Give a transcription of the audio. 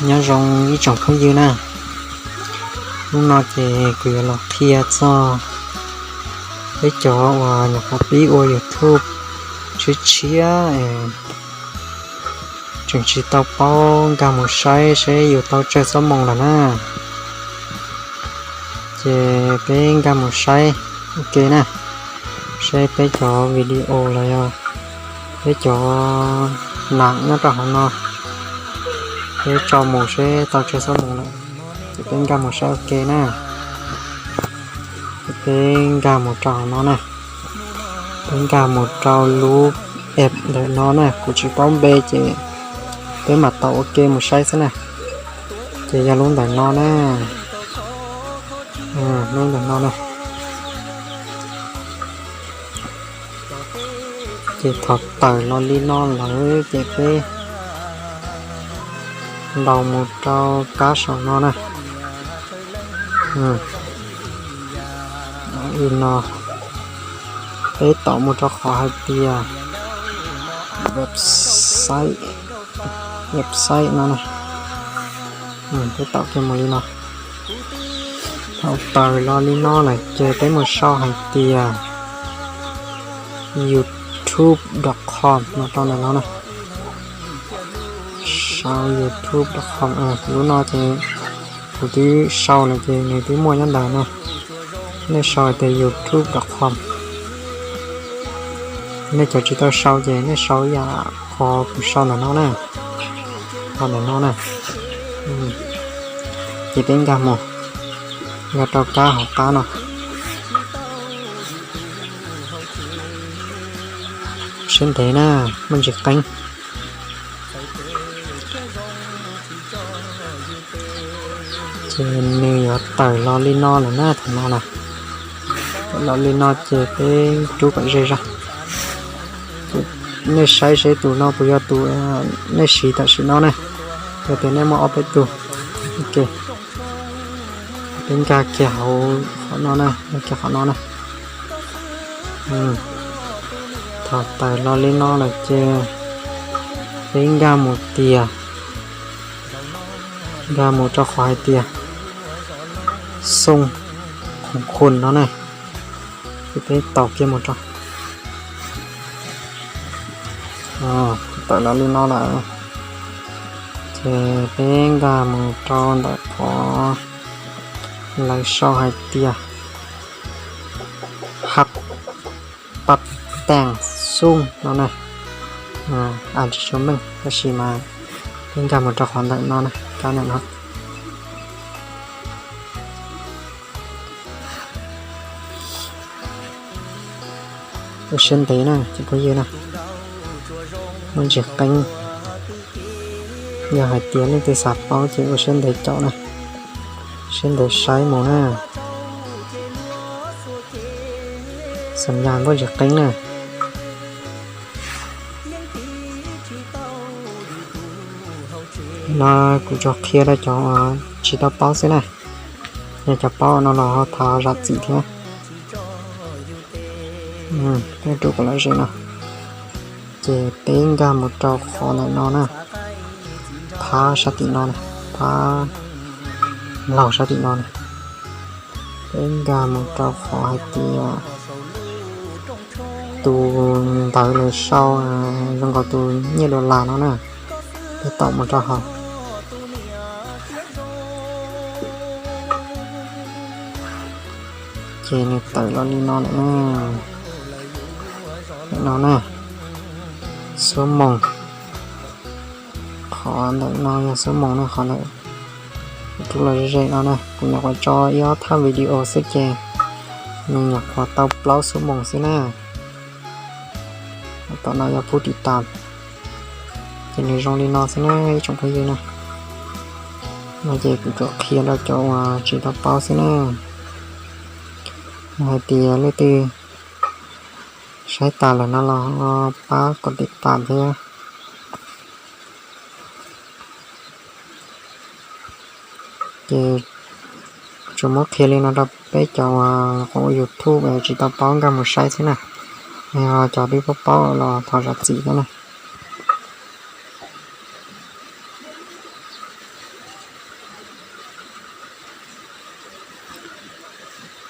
Nyob zoo ib tsoom phooj ywg na, hnub no ces kuv yuav los qhia txog peb cov uas nyuam qhuav pib ua YouTube tshiab tshiab, tseem tsis tau paub nkag mus saib seb yus tau tsawg xuab moos lawm na. Ces peb nkag mus saib ua ke na, saib peb cov video los yog peb cov nam nyob rau hauv no, peb tso mus seb tau tsawg xuab moos lawm. Ces peb nkag mus saib ua ke na. Ces peb nkag mus rau hauv no na, peb nkag mus rau lub app ntawm no na, kuv tsis paub npe ces peb mam tau ua ke mus saib xwb na. Ces yog lub ntawm no na, lub ntawm no na. Ces thaum tawm los li no lawm ces peb ntaus mus rau kab saum no na. Li no, peb taum mus rau qhov hais tias website, website no na. Peb taum kiag mus li no. Thaum tawm los li no lawm ces peb mus sau hais tias youtube dot com no rau ntawm no na. Sau youtube dot com, lub no ces kuv twb sau lawm ces nws twb muaj nyob ntawd na. Nej sau hais tias youtube dot com. Nej cov tsis tau sau ces nej sau ib yam qhov kuv sau ntawm no na, qhov ntawm no na. Ces peb nkag mus, nkag rau kab hauv qab no. Siab ntev na, muaj ntsis qeeb. Ces nws yuav tawm los li no lawm na, thaum no na. Tawm los li no ces peb rub kom ze zog. Nej saib seb tus no puas yog tus nej siv tam sim no na. Yog tias nej muaj ob peb tug, ok, peb nkag kiag hauv qhov no na, nkag kiag qhov no na. Thaum tawm los li no lawm ces peb nkag mus tias, nkag mus rau qhov hais tias xooj khoom khun no na. Ces peb taum kiag mus rau, tawm los li no lawm. Ces peb nkag mus rau ntawm qhov lawv sau hais tias hab pab teem xooj no na. Tsis tshua meej tab sis mas peb nkag mus rau qhov ntawm no na, kab ntawm no. Ua siab ntev na cov phooj ywg na, muaj ntsis qeeb. Yog hais tias leej twg xav paub ces ua siab ntev caum na, siab ntev saib mus na. Xam yas muaj ntsis qeeb na. No kuv tsuas qhia rau cov tsis tau paub xwb na, yog cov paub no los ho thov zam txim thiab. Peb rub kom lom zem no, ces peb nkag mus rau qhov ntawm no na, phab sab tim no na, phab laug sab tim no na. Peb nkag mus rau qhov hais tias tus ntawv lawv sau zoo nkaus tus nyiaj dollar no na, peb taum mus rau hauv. Ces nws tawm los li no lawm na. Ntawm no na, xuab moos. Qhov ntawm no yog xuab moos na, qhov ntawm rub los ze ze no na. Kuv nyuam qhuav tso ib ob thaj video xwb ces nws nyuam qhuav tau plaub xuab moos xwb na. Tom no yog pub tiv tas, ces nws zoo li no xwb na ib tsoom phooj ywg na. No ces kuv tsuas qhia rau cov uas tsis tau paub xwb na. Yog hais tias leej twg saib tas lawm no los pab kom tiv tas thiab. Ces tsuas muab qhia li no rau peb cov uas nyuam qhuav ua YouTube tsis tau paub nkag mus saib xwb na. Yog cov twb paub paub los thov zam txim thiab na.